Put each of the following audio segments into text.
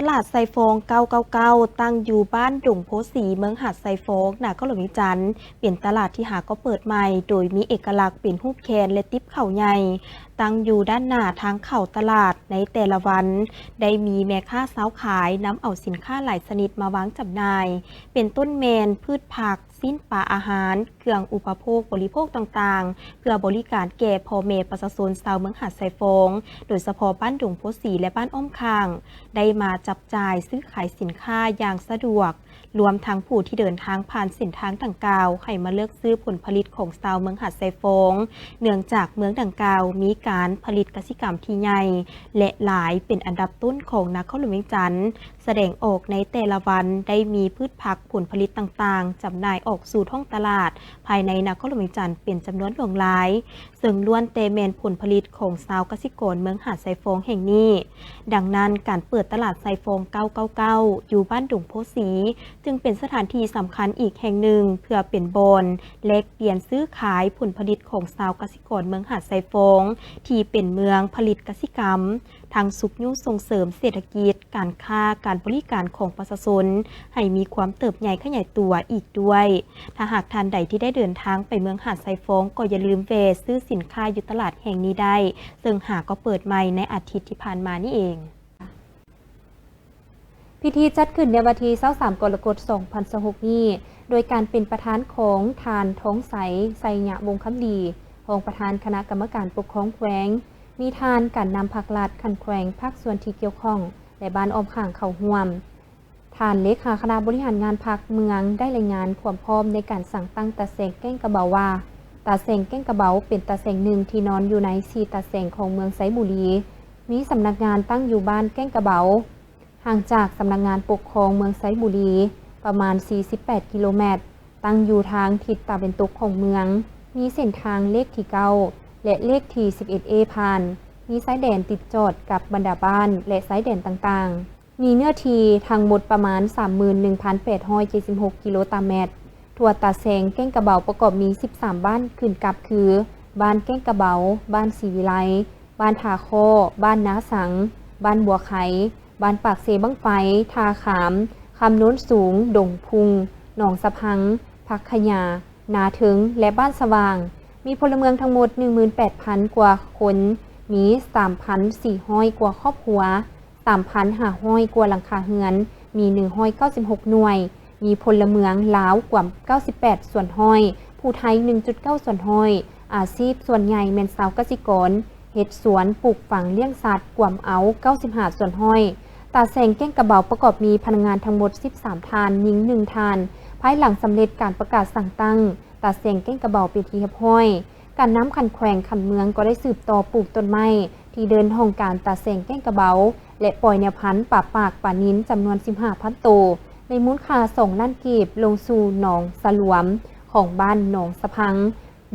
ຕະຫຼາດໄຊຟອງເກົ້າເກົ້າເກົ້າ ຕັ້ງຢູ່ບ້ານດົງໂພສີ ເມືອງຫາດໄຊຟອງ ນະຄອນຫຼວງວຽງຈັນ ເປັນຕະຫຼາດທີ່ຫາກໍເປີດໃໝ່ ໂດຍມີເອກະລັກເປັນຮູບແຄນ ແລະ ຕິບເຂົ້າໃຫຍ່ ຕັ້ງຢູ່ດ້ານໜ້າທາງເຂົ້າຕະຫຼາດ. ໃນແຕ່ລະວັນ ໄດ້ມີແມ່ຄ້າຊາວຂາຍນຳເອົາສິນຄ້າຫຼາຍຊະນິດມາວາງຈຳໜ່າຍ ເປັນຕົ້ນແມ່ນພືດຜັກ, ຊີ້ນປາ, ອາຫານ, ເຄື່ອງອຸປະໂພກບໍລິໂພກຕ່າງໆ ເພື່ອບໍລິການແກ່ພໍ່ແມ່ປະຊາຊົນຊາວເມືອງຫາດຊາຍຟອງ, ໂດຍສະເພາະບ້ານດົງໂພສີ ແລະ ບ້ານອ້ອມຂ້າງ ໄດ້ມາຈັບຈ່າຍຊື້ຂາຍສິນຄ້າຢ່າງສະດວກ, ລວມທັງຜູ້ທີ່ເດີນທາງຜ່ານເສັ້ນທາງດັ່ງກ່າວ ໃຫ້ມາເລືອກຊື້ຜົນຜະລິດຂອງຊາວເມືອງຫາດຊາຍຟອງ, ເນື່ອງຈາກເມືອງດັ່ງກ່າວມີການຜະລິດກະສິກຳທີ່ໃຫຍ່ ແລະ ຫຼາຍເປັນອັນດັບຕົ້ນຂອງນະຄອນຫຼວງວຽງຈັນ. ສະແດງອອກໃນແຕ່ລະວັນໄດ້ມີພືດຜັກຜົນຜະລິດຕ່າງໆ ຈຳໜ່າຍອອກສູ່ທ້ອງຕະຫຼາດພາຍໃນນະຄອນຫຼວງວຽງຈັນເປັນຈຳນວນຫຼວງຫຼາຍ, ເຊິ່ງລ້ວນແຕ່ແມ່ນຜົນຜະລິດຂອງຊາວກະສິກອນເມືອງຫາດຊາຍຟອງແຫ່ງນີ້. ດັ່ງນັ້ນ, ການເປີດຕະຫຼາດໄຊຟອງເກົ້າເກົ້າເກົ້າ ຢູ່ບ້ານດົງໂພສີ ຈຶ່ງເປັນສະຖານທີ່ສຳຄັນອີກແຫ່ງໜຶ່ງ ເພື່ອເປັນບ່ອນແລກປ່ຽນຊື້ຂາຍຜົນຜະລິດຂອງຊາວກະສິກອນເມືອງຫາດຊາຍຟອງ ທີ່ເປັນເມືອງຜະລິດກະສິກຳ, ທັງຊຸກຍູ້ສົ່ງເສີມເສດຖະກິດ, ການຄ້າ, ການບໍລິການຂອງປະຊາຊົນໃຫ້ມີຄວາມເຕີບໃຫຍ່ຂະຫຍາຍຕົວອີກດ້ວຍ. ຖ້າຫາກທ່ານໃດທີ່ໄດ້ເດີນທາງໄປເມືອງຫາດຊາຍຟອງ ກໍຢ່າລືມແວ່ຊື້ສິນຄ້າຢູ່ຕະຫຼາດແຫ່ງນີ້ໄດ້, ເຊິ່ງຫາກໍເປີດໃໝ່ໃນອາທິດທີ່ຜ່ານມານີ້ເອງ. ພິທີຈັດຂຶ້ນໃນວັນທີຊາວສາມ ກໍລະກົດ ສອງພັນຊາວຫົກນີ້ ໂດຍການເປັນປະທານຂອງທ່ານ ທອງໃສ ໄຊຍະວົງຄຳດີ ຮອງປະທານຄະນະກຳມະການປົກຄອງແຂວງ, ມີທ່ານການນຳພັກລັດຂັ້ນແຂວງ, ພາກສ່ວນທີ່ກ່ຽວຂ້ອງ ແລະ ບ້ານອ້ອມຂ້າງເຂົ້າຮ່ວມ. ທ່ານເລຂາຄະນະບໍລິຫານງານພັກເມືອງໄດ້ລາຍງານຄວາມພ້ອມໃນການສ້າງຕັ້ງຕາແສງແກ້ງກະເບົາວ່າ, ຕາແສງແກ້ງກະເບົາເປັນຕາແສງໜຶ່ງທີ່ນອນຢູ່ໃນສີ່ຕາແສງຂອງເມືອງໄຊບູລີ, ມີສຳນັກງານຕັ້ງຢູ່ບ້ານແກ້ງກະເບົາ, ຫ່າງຈາກສຳນັກງານປົກຄອງເມືອງໄຊບູລີປະມານສີ່ສິບແປດກິໂລແມັດ, ຕັ້ງຢູ່ທາງທິດຕາເວັນຕົກຂອງເມືອງ, ມີເສັ້ນທາງເລກທີເກົ້າ ແລະ ເລກທີສິບເອັດເອ ຜ່ານ, ມີຊາຍແດນຕິດຈອດກັບບັນດາບ້ານ ແລະ ຊາຍແດນຕ່າງໆ. ມີເນື້ອທີ່ທັງໝົດປະມານສາມໝື່ນໜຶ່ງພັນແປດຮ້ອຍເຈັດສິບຫົກກິໂລຕາແມັດ. ທົ່ວຕາແສງແກ້ງກະເບົາປະກອບມີສິບສາມບ້ານຂຶ້ນກັບຄື ບ້ານແກ້ງກະເບົາ, ບ້ານສີວິໄລ, ບ້ານທ່າຄໍ້, ບ້ານນາສັງ, ບ້ານບົວໄຄ, ບ້ານປາກເຊບັ້ງໄຟ, ທ່າຂາມ, ຄຳໂນນສູງ, ດົງພຸງ, ໜອງສະພັງ, ຜັກຂະຫຍາ, ນາເທິງ ແລະ ບ້ານສະຫວ່າງ, ມີພົນລະເມືອງທັງໝົດໜຶ່ງໝື່ນແປດພັນກວ່າຄົນ, ມີສາມພັນສີ່ຮ້ອຍກວ່າຄອບຄົວ, ສາມພັນຫ້າຮ້ອຍກວ່າຫຼັງຄາເຮືອນ, ມີໜຶ່ງຮ້ອຍເກົ້າສິບຫົກໜ່ວຍ, ມີພົນລະເມືອງລາວກວ່າເກົ້າສິບແປດສ່ວນຮ້ອຍ, ຜູ້ໄທໜຶ່ງຈຸດເກົ້າສ່ວນຮ້ອຍ, ອາຊີບສ່ວນໃຫຍ່ແມ່ນຊາວກະສິກອນ, ເຮັດສວນ, ປູກຝັງ, ລ້ຽງສັດ, ກວມເອົາເກົ້າສິບຫ້າສ່ວນຮ້ອຍ. ຕາແສງແກ້ງກະເບົາປະກອບມີພະນັກງານທັງໝົດສິບສາມທ່ານ, ຍິງໜຶ່ງທ່ານ. ພາຍຫຼັງສຳເລັດການປະກາດສ້າງຕັ້ງຕາແສງແກ້ງກະເບົາເປັນທີ່ຮຽບຮ້ອຍ, ການນຳຂັ້ນແຂວງຂັ້ນເມືອງກໍໄດ້ສືບຕໍ່ປູກຕົ້ນໄມ້ທີ່ເດີ່ນຫ້ອງການຕາແສງແກ້ງກະເບົາ ແລະ ປ່ອຍແນວພັນປາປາກ, ປານິນ ຈຳນວນສິບຫ້າພັນໂຕ ໃນມູນຄ່າສອງລ້ານກີບ ລົງສູ່ໜອງສະຫຼວມ ຂອງບ້ານໜອງສະພັງ.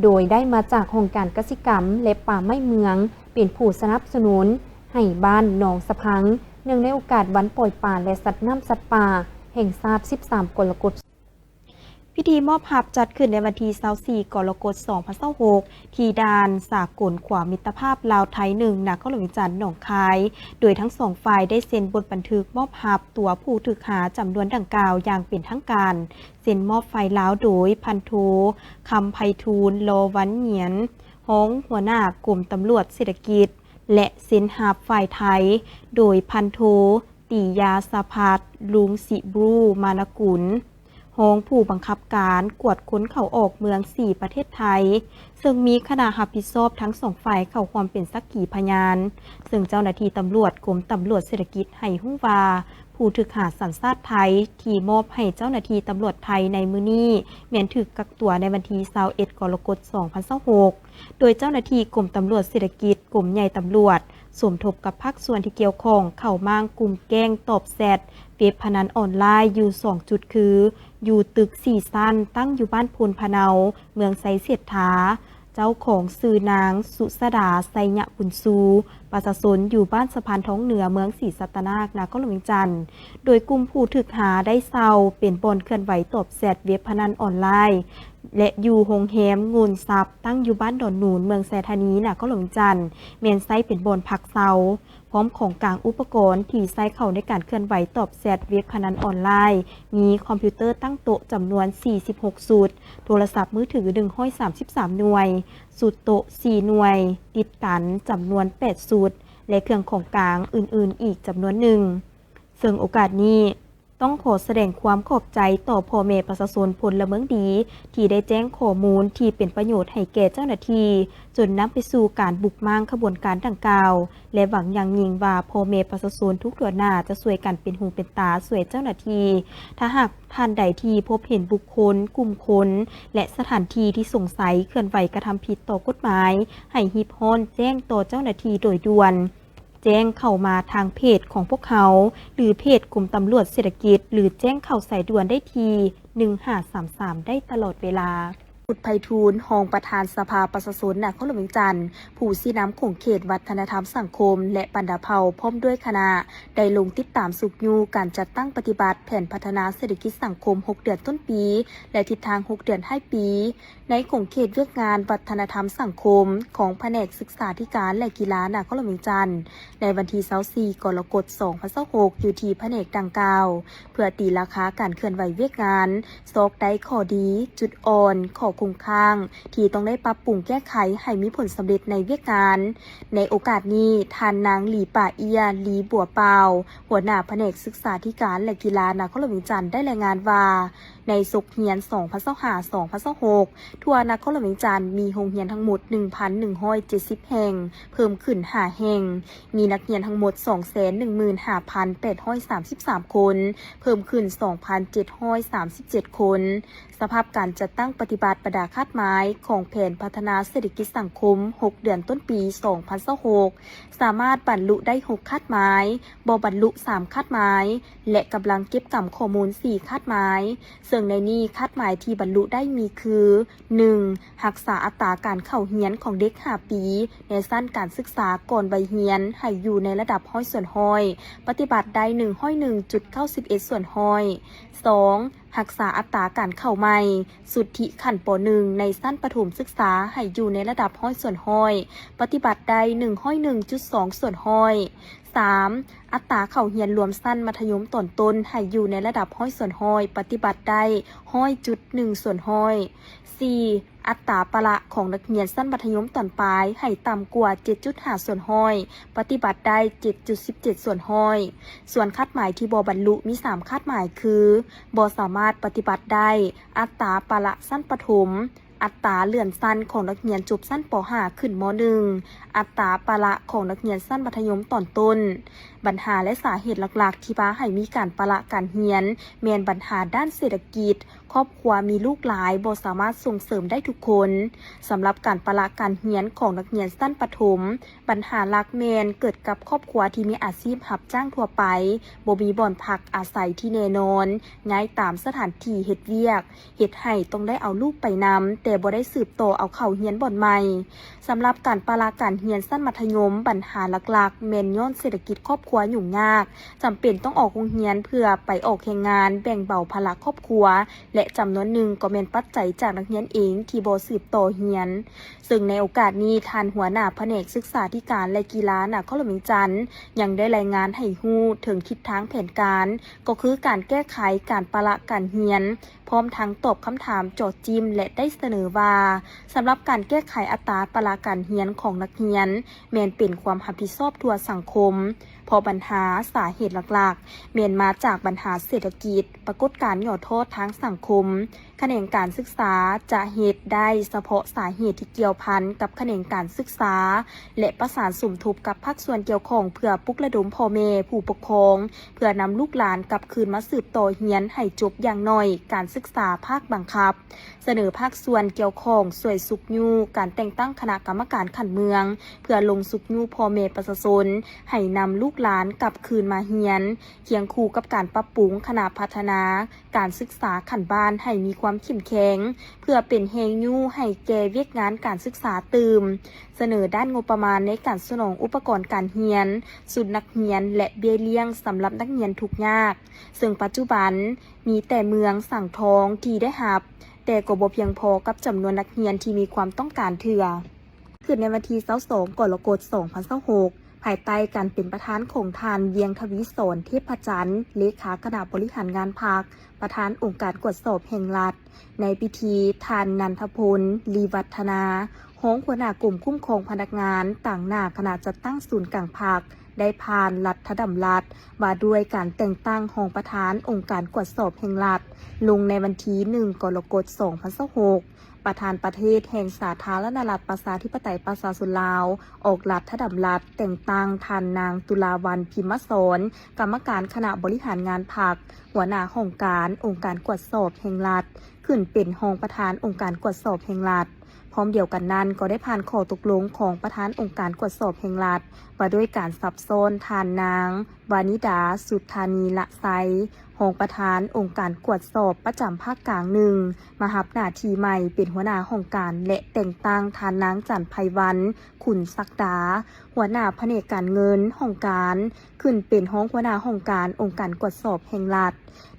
ໂດຍໄດ້ມາຈາກຫ້ອງການກະສິກຳ ແລະ ປ່າໄມ້ເມືອງ ເປັນຜູ້ສະໜັບສະໜູນໃຫ້ບ້ານໜອງສະພັງ ເນື່ອງໃນໂອກາດວັນປ່ອຍປາ ແລະ ສັດນ້ຳສັດປ່າແຫ່ງຊາດ ສິບສາມ ກໍລະກົດ. ພິທີມອບຮັບຈັດຂຶ້ນໃນວັນທີຊາວສີ່ ກໍລະກົດ ສອງພັນຊາວຫົກ ທີ່ດ່ານສາກົນຂວາມິດຕະພາບລາວໄທໜຶ່ງ ນະຄອນຫຼວງວຽງຈັນ ໜອງຄາຍ, ໂດຍທັງສອງຝ່າຍໄດ້ເຊັນບົດບັນທຶກມອບຮັບຕົວຜູ້ຖືກຫາຈຳນວນດັ່ງກ່າວຢ່າງເປັນທາງການ. ເຊັນມອບໄຟລາວໂດຍ ພັນໂທ ຄຳໄພທູນ ລໍວັນຫງຽນ ຮອງຫົວໜ້າກົມຕຳຫຼວດເສດຖະກິດ ແລະ ເຊັນຮັບຝ່າຍໄທໂດຍ ພັນໂທ ຕີຢາສະພັດ ລຸງສິບຣູ ມານະກຸນ ຮອງຜູ້ບັງຄັບການກວດຄົນເຂົ້າອອກເມືອງສີ່ປະເທດໄທ, ເຊິ່ງມີຄະນະຮັບຜິດຊອບທັງສອງຝ່າຍເຂົ້າຮ່ວມເປັນສັກຂີພະຍານ, ເຊິ່ງເຈົ້າໜ້າທີ່ຕຳຫຼວດກົມຕຳຫຼວດເສດຖະກິດໃຫ້ຮູ້ວ່າ ຜູ້ຖືກຫາສັນຊາດໄທທີ່ມອບໃຫ້ເຈົ້າໜ້າທີ່ຕຳຫຼວດໄທໃນມື້ນີ້ ແມ່ນຖືກກັກຕົວໃນວັນທີຊາວເອັດ ກໍລະກົດ ສອງພັນຊາວຫົກ ໂດຍເຈົ້າໜ້າທີ່ກົມຕຳຫຼວດເສດຖະກິດ ກົມໃຫຍ່ຕຳຫຼວດ ສົມທົບກັບພາກສ່ວນທີ່ກ່ຽວຂ້ອງ ເຂົ້າມ້າງກຸ່ມແກ້ງຕອບແຊັດເວັບພະນັນອອນລາຍຢູ່ສອງຈຸດ ຄື ຢູ່ຕຶກສີ່ຊັ້ນ ຕັ້ງຢູ່ບ້ານໂພນພະເນົາ ເມືອງໄຊເສດຖາ, ເຈົ້າຂອງຊື່ນາງ ສຸສະດາ ໄຊຍະບຸນຊູ, ປະຊາຊົນຢູ່ບ້ານສະພານທອງເໜືອ ເມືອງສີສັດຕະນາກ ນະຄອນຫຼວງວຽງຈັນ, ໂດຍກຸ່ມຜູ້ຖືກຫາໄດ້ເຊົ່າເປັນບ່ອນເຄື່ອນໄຫວຕອບແຊັດເວັບພະນັນອອນລາຍ ແລະ ຢູ່ໂຮງແຮມໂງ່ນຊັບ ຕັ້ງຢູ່ບ້ານດອນໜູນ ເມືອງໄຊທານີ ນະຄອນຫຼວງວຽງຈັນ, ແມ່ນໃຊ້ເປັນບ່ອນພັກເຊົາ. ພ້ອມຂອງກາງອຸປະກອນທີ່ໃຊ້ເຂົ້າໃນການເຄື່ອນໄຫວຕອບແຊັດເວັບພະນັນອອນລາຍ, ມີຄອມພິວເຕີຕັ້ງໂຕະຈຳນວນສີ່ສິບຫົກຊຸດ, ໂທລະສັບມືຖືໜຶ່ງຮ້ອຍສາມສິບສາມໜ່ວຍ, ຊຸດໂຕະສີ່ໜ່ວຍ, ຕິດກັນຈຳນວນແປດຊຸດ ແລະ ເຄື່ອງຂອງກາງອື່ນໆອີກຈຳນວນໜຶ່ງ. ເຊິ່ງໂອກາດນີ້ ຕ້ອງຂໍສະແດງຄວາມຂອບໃຈຕໍ່ພໍ່ແມ່ປະຊາຊົນພົນລະເມືອງດີ ທີ່ໄດ້ແຈ້ງຂໍ້ມູນທີ່ເປັນປະໂຫຍດໃຫ້ແກ່ເຈົ້າໜ້າທີ່, ຈົນນຳໄປສູ່ການບຸກມ້າງຂະບວນການດັ່ງກ່າວ ແລະ ຫວັງຢ່າງຍິ່ງວ່າພໍ່ແມ່ປະຊາຊົນທຸກທົ່ວໜ້າຈະຊ່ວຍກັນເປັນຫູເປັນຕາຊ່ວຍເຈົ້າໜ້າທີ່. ຖ້າຫາກທ່ານໃດທີ່ພົບເຫັນບຸກຄົນ, ກຸ່ມຄົນ ແລະ ສະຖານທີ່ທີ່ສົງໄສເຄື່ອນໄຫວກະທຳຜິດຕໍ່ກົດໝາຍ, ໃຫ້ຮີບຮ້ອນແຈ້ງຕໍ່ເຈົ້າໜ້າທີ່ໂດຍດ່ວນ. ແຈ້ງເຂົ້າມາທາງເພຈຂອງພວກເຮົາ ຫຼື ເພຈກົມຕຳຫຼວດເສດຖະກິດ ຫຼື ແຈ້ງເຂົ້າສາຍດ່ວນໄດ້ທີ່ ໜຶ່ງຫ້າສາມສາມ ໄດ້ຕະຫຼອດເວລາ. ບຸດໄພທູນ ຮອງປະທານສະພາປະຊາຊົນນະຄອນຫຼວງວຽງຈັນ, ຜູ້ຊີ້ນຳຂົງເຂດວັດທະນະທຳສັງຄົມ ແລະ ບັນດາເຜົ່າ ພ້ອມດ້ວຍຄະນະ ໄດ້ລົງຕິດຕາມຊຸກຍູ້ການຈັດຕັ້ງປະຕິບັດແຜນພັດທະນາເສດຖະກິດສັງຄົມຫົກເດືອນຕົ້ນປີ ແລະ ທິດທາງຫົກເດືອນທ້າຍປີ. ໃນຂົງເຂດວຽກງານວັດທະນະທຳສັງຄົມຂອງພະແນກສຶກສາທິການ ແລະ ກິລານະຄອນຫຼວງວຽງຈັນ ໃນວັນທີຊາວສີ່ ກໍລະກົດ ສອງພັນຊາວຫົກ ຢູ່ທີ່ພະແນກດັ່ງກ່າວ ເພື່ອຕີລາຄາການເຄື່ອນໄຫວວຽກງານ, ຊອກໄດ້ຂໍ້ດີ, ຈຸດອ່ອນ, ຂໍ້ຄົງຄ້າງທີ່ຕ້ອງໄດ້ປັບປຸງແກ້ໄຂໃຫ້ມີຜົນສຳເລັດໃນວຽກງານ. ໃນໂອກາດນີ້, ທ່ານນາງ ຫຼີປາເອຍ ຫຼີບົວປາວ ຫົວໜ້າພະແນກສຶກສາທິການ ແລະ ກິລານະຄອນຫຼວງວຽງຈັນ ໄດ້ລາຍງານວ່າ, ໃນສົກຮຽນສອງພັນຊາວຫ້າ ສອງພັນຊາວຫົກ ທົ່ວນະຄອນຫຼວງວຽງຈັນມີໂຮງຮຽນທັງໝົດໜຶ່ງພັນໜຶ່ງຮ້ອຍເຈັດສິບແຫ່ງ, ເພີ່ມຂຶ້ນຫ້າແຫ່ງ, ມີນັກຮຽນທັງໝົດສອງແສນໜຶ່ງໝື່ນຫ້າພັນແປດຮ້ອຍສາມສິບສາມຄົນ, ເພີ່ມຂຶ້ນສອງພັນເຈັດຮ້ອຍສາມສິບເຈັດຄົນ. ສະພາບການຈັດຕັ້ງປະຕິບັດບັນດາຄາດໝາຍຂອງແຜນພັດທະນາເສດຖະກິດສັງຄົມຫົກເດືອນຕົ້ນປີສອງພັນຊາວຫົກ ສາມາດບັນລຸໄດ້ຫົກຄາດໝາຍ, ບໍ່ບັນລຸສາມຄາດໝາຍ ແລະ ກຳລັງເກັບກຳຂໍ້ມູນສີ່ຄາດໝາຍ, ເຊິ່ງໃນນີ້ຄາດໝາຍທີ່ບັນລຸໄດ້ມີຄື ໜຶ່ງ ຮັກສາອັດຕາການເຂົ້າຮຽນຂອງເດັກຫ້າປີໃນຊັ້ນການສຶກສາກ່ອນໄວຮຽນໃຫ້ຢູ່ໃນລະດັບຮ້ອຍສ່ວນຮ້ອຍ, ປະຕິບັດໄດ້ໜຶ່ງຮ້ອຍໜຶ່ງຈຸດເກົ້າສິບເອັດສ່ວນຮ້ອຍ. ສອງ ຮັກສາອັດຕາການເຂົ້າໃໝ່ ສຸດທິຂັ້ນ ປໍໜຶ່ງ ໃນຊັ້ນປະຖົມສຶກສາໃຫ້ຢູ່ໃນລະດັບຮ້ອຍສ່ວນຮ້ອຍ, ປະຕິບັດໄດ້ໜຶ່ງຮ້ອຍໜຶ່ງຈຸດສອງສ່ວນຮ້ອຍ. ສາມ ອັດຕາເຂົ້າຮຽນລວມຊັ້ນມັດທະຍົມຕອນຕົ້ນໃຫ້ຢູ່ໃນລະດັບຮ້ອຍສ່ວນຮ້ອຍ, ປະຕິບັດໄດ້ຮ້ອຍຈຸດໜຶ່ງສ່ວນຮ້ອຍ. ສີ່ ອັດຕາປະລະຂອງນັກຮຽນຊັ້ນມັດທະຍົມຕອນປາຍໃຫ້ຕ່ຳກວ່າເຈັດຈຸດຫ້າສ່ວນຮ້ອຍ, ປະຕິບັດໄດ້ເຈັດຈຸດສິບເຈັດສ່ວນຮ້ອຍ. ສ່ວນຄາດໝາຍທີ່ບໍ່ບັນລຸມີສາມຄາດໝາຍຄື ບໍ່ສາມາດປະຕິບັດໄດ້, ອັດຕາປະລະຊັ້ນປະຖົມ, ອັດຕາເລື່ອນຊັ້ນຂອງນັກຮຽນຈົບຊັ້ນ ປໍຫ້າ ຂຶ້ນ ມໍໜຶ່ງ, ອັດຕາປະລະຂອງນັກຮຽນຊັ້ນມັດທະຍົມຕອນຕົ້ນ. ບັນຫາ ແລະ ສາເຫດຫຼັກໆທີ່ພາໃຫ້ມີການປະລະການຮຽນ ແມ່ນບັນຫາດ້ານເສດຖະກິດ, ຄອບຄົວມີລູກຫຼາຍ ບໍ່ສາມາດສົ່ງເສີມໄດ້ທຸກຄົນ. ສຳລັບການປະລະການຮຽນຂອງນັກຮຽນຊັ້ນປະຖົມ, ບັນຫາຫຼັກແມ່ນເກີດກັບຄອບຄົວທີ່ມີອາຊີບຮັບຈ້າງທົ່ວໄປ, ບໍ່ມີບ່ອນພັກອາໄສທີ່ແນ່ນອນ, ຍ້າຍຕາມສະຖານທີ່ເຮັດວຽກ, ເຮັດໃຫ້ຕ້ອງໄດ້ເອົາລູກໄປນຳ, ແຕ່ບໍ່ໄດ້ສືບຕໍ່ເອົາເຂົ້າຮຽນບ່ອນໃໝ່. ສຳລັບການປະລະການຮຽນຊັ້ນມັດທະຍົມ, ບັນຫາຫຼັກໆແມ່ນຍ້ອນເສດຖະກິດຄອບຄົວຫຍຸ້ງຍາກ, ຈຳເປັນຕ້ອງອອກໂຮງຮຽນເພື່ອໄປອອກແຮງງານ, ແບ່ງເບົາພາລະຄອບຄົວ ແລະ ຈຳນວນໜຶ່ງກໍແມ່ນປັດໄຈຈາກນັກຮຽນເອງທີ່ບໍ່ສືບຕໍ່ຮຽນ. ເຊິ່ງໃນໂອກາດນີ້, ທ່ານຫົວໜ້າພະແນກສຶກສາທິການ ແລະ ກິລານະຄອນຫຼວງວຽງຈັນ ຍັງໄດ້ລາຍງານໃຫ້ຮູ້ເຖິງທິດທາງແຜນການ, ກໍຄືການແກ້ໄຂການປະລະການຮຽນ, ພ້ອມທັງຕອບຄຳຖາມເຈາະຈິ້ມ ແລະ ໄດ້ສະເໜີວ່າ, ສຳລັບການແກ້ໄຂອັດຕາປະລະການຮຽນຂອງນັກຮຽນ ແມ່ນເປັນຄວາມຮັບຜິດຊອບທົ່ວສັງຄົມ, ເພາະບັນຫາສາເຫດຫຼັກໆ ແມ່ນມາຈາກບັນຫາເສດຖະກິດ, ປາກົດການຫຍໍ້ທໍ້ທາງສັງຄົມ. ຂະແໜງການສຶກສາຈະເຮັດໄດ້ສະເພາະສາເຫດທີ່ກ່ຽວພັນກັບຂະແໜງການສຶກສາ ແລະ ປະສານສົມທົບກັບພາກສ່ວນກ່ຽວຂ້ອງ ເພື່ອປຸກລະດົມພໍ່ແມ່ຜູ້ປົກຄອງ ເພື່ອນຳລູກຫຼານກັບຄືນມາສືບຕໍ່ຮຽນໃຫ້ຈົບຢ່າງໜ້ອຍການສຶກສາພາກບັງຄັບ. ສະເໜີພາກສ່ວນກ່ຽວຂ້ອງຊ່ວຍຊຸກຍູ້ການແຕ່ງຕັ້ງຄະນະກຳມະການຂັ້ນເມືອງ ເພື່ອລົງຊຸກຍູ້ພໍ່ແມ່ປະຊາຊົນໃຫ້ນຳລູກຫຼານກັບຄືນມາຮຽນ, ຄຽງຄູ່ກັບການປັບປຸງຄະນະພັດທະນາ ການສຶກສາຂັ້ນບ້ານໃຫ້ມີຄວາມເຂັ້ມແຂງ ເພື່ອເປັນແຮງຍູ້ໃຫ້ແກ່ວຽກງານການສຶກສາຕື່ມ, ສະເໜີດ້ານງົບປະມານໃນການສະໜອງອຸປະກອນການຮຽນ, ຊຸດນັກຮຽນ ແລະ ເບ້ຍລ້ຽງສຳລັບນັກຮຽນທຸກຍາກ, ເຊິ່ງປັດຈຸບັນມີແຕ່ເມືອງສັງທອງທີ່ໄດ້ຮັບ, ແຕ່ກໍບໍ່ພຽງພໍກັບຈຳນວນນັກຮຽນທີ່ມີຄວາມຕ້ອງການເທື່ອ. ຂຶ້ນໃນວັນທີຊາວສອງ ກໍລະກົດ ສອງພັນຊາວຫົກ ພາຍໃຕ້ການເປັນປະທານຂອງທ່ານ ວຽງທະວີສອນ ເທບພະຈັນ ເລຂາຄະນະບໍລິຫານງານພັກ, ປະທານອົງການກວດສອບແຫ່ງລັດ. ໃນພິທີ, ທ່ານ ນັນທະພົນ ລີວັດທະນາ ຮອງຫົວໜ້າກົມຄຸ້ມຄອງພະນັກງານ ຕາງໜ້າຄະນະຈັດຕັ້ງສູນກາງພັກ ໄດ້ຜ່ານລັດຖະດຳລັດວ່າດ້ວຍການແຕ່ງຕັ້ງຮອງປະທານອົງການກວດສອບແຫ່ງລັດ ລົງໃນວັນທີໜຶ່ງ ກໍລະກົດ ສອງພັນຊາວຫົກ. ປະທານປະເທດແຫ່ງສາທາລະນະລັດປະຊາທິປະໄຕປະຊາຊົນລາວ ອອກລັດຖະດຳລັດແຕ່ງຕັ້ງທ່ານນາງ ຕຸລາວັນ ພິມມະສອນ ກຳມະການຄະນະບໍລິຫານງານພັກ, ຫົວໜ້າຫ້ອງການອົງການກວດສອບແຫ່ງລັດ ຂຶ້ນເປັນຮອງປະທານອົງການກວດສອບແຫ່ງລັດ. ພ້ອມດຽວກັນນັ້ນ ກໍໄດ້ຜ່ານຂໍ້ຕົກລົງຂອງປະທານອົງການກວດສອບແຫ່ງລັດ ວ່າດ້ວຍການສັບຊ້ອນທ່ານນາງ ວານິດາ ສຸດທານີລະໄຊ ຮອງປະທານອົງການກວດສອບປະຈຳພາກກາງໜຶ່ງ ມາຮັບໜ້າທີ່ໃໝ່ເປັນຫົວໜ້າຫ້ອງການ ແລະ ແຕ່ງຕັ້ງທ່ານນາງ ຈັນໄພວັນ ຂຸນສັກດາ ຫົວໜ້າພະແນກການເງິນຫ້ອງການ ຂຶ້ນເປັນຮອງຫົວໜ້າຫ້ອງການອົງການກວດສອບແຫ່ງລັດ.